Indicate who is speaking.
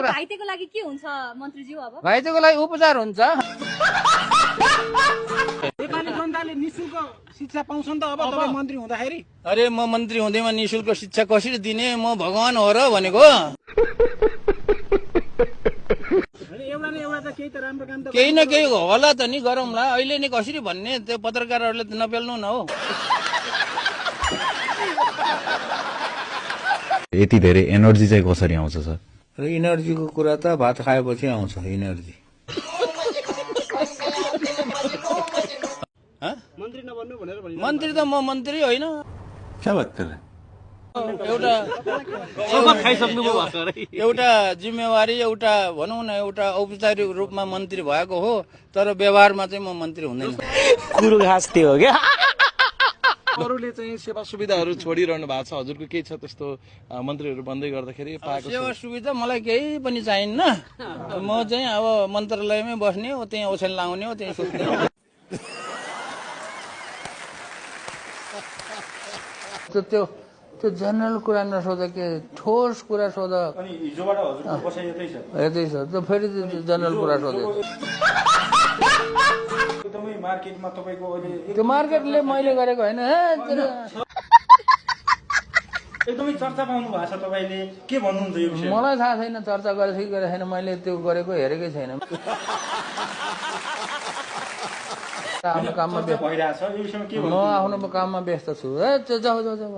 Speaker 1: घाइतेको लागि के हुन्छ मन्त्रीज्यू? अब
Speaker 2: घाइतेको लागि उपचार हुन्छ।
Speaker 3: नेपाली जनताले निशुल्क शिक्षा पाउँछ नि त अब तपाईँ मन्त्री हुँदाखेरि?
Speaker 2: अरे म मन्त्री हुँदैमा निशुल्क शिक्षा कसरी दिने? म भगवान हो र भनेको?
Speaker 3: एउटा न एउटा त केही त राम्रो काम त
Speaker 2: केही न केही होला त नि, गरौँला। अहिले नै कसरी भन्ने, त्यो पत्रकारहरूले नपेल्नु न हो।
Speaker 4: यति धेरै एनर्जी चाहिँ कसरी आउँछ सर?
Speaker 2: र इनर्जीको कुरा त भात खाएपछि आउँछ इनर्जी।
Speaker 3: मन्त्री नबन्नु भनेर भनिन्छ।
Speaker 2: मन्त्री त म मन्त्री होइन।
Speaker 4: क्या बात कर रहे हैं?
Speaker 2: एउटा जिम्मेवारी, एउटा भनौँ न, एउटा औपचारिक रूपमा मन्त्री भएको हो, तर व्यवहारमा चाहिँ म मन्त्री हुँदैन।
Speaker 5: कुरो घाँस त्यो हो क्या।
Speaker 6: अरूले चाहिँ सेवा सुविधाहरू छोडिरहनु भएको छ, हजुरको केही छ त्यस्तो मन्त्रीहरू बन्दै गर्दाखेरि पाएको?
Speaker 2: सेवा सुविधा मलाई केही पनि चाहिन्न। म चाहिँ अब मन्त्रालयमै बस्ने हो, त्यहीँ ओछ्यान लाउने हो, त्यहीँ सुत्ने हो। त्यो जनरल कुरा नसोध, के ठोस कुरा सोध। यतै छ त, फेरि जनरल कुरा सोधे। त्यो मार्केटले मैले गरेको होइन।
Speaker 3: एकदमै चर्चा पाउनु भएको छ तपाईँले, के भन्नुहुन्छ यो विषयमा?
Speaker 2: मलाई थाहा छैन चर्चा गरेको कि गरेको छैन, मैले त्यो गरेको हेरेकै छैन। आफ्नो काममा
Speaker 3: भइरहेछ यो विषयमा के
Speaker 2: म आफ्नो काममा व्यस्त छु। जाऊ जाऊ जाऊ।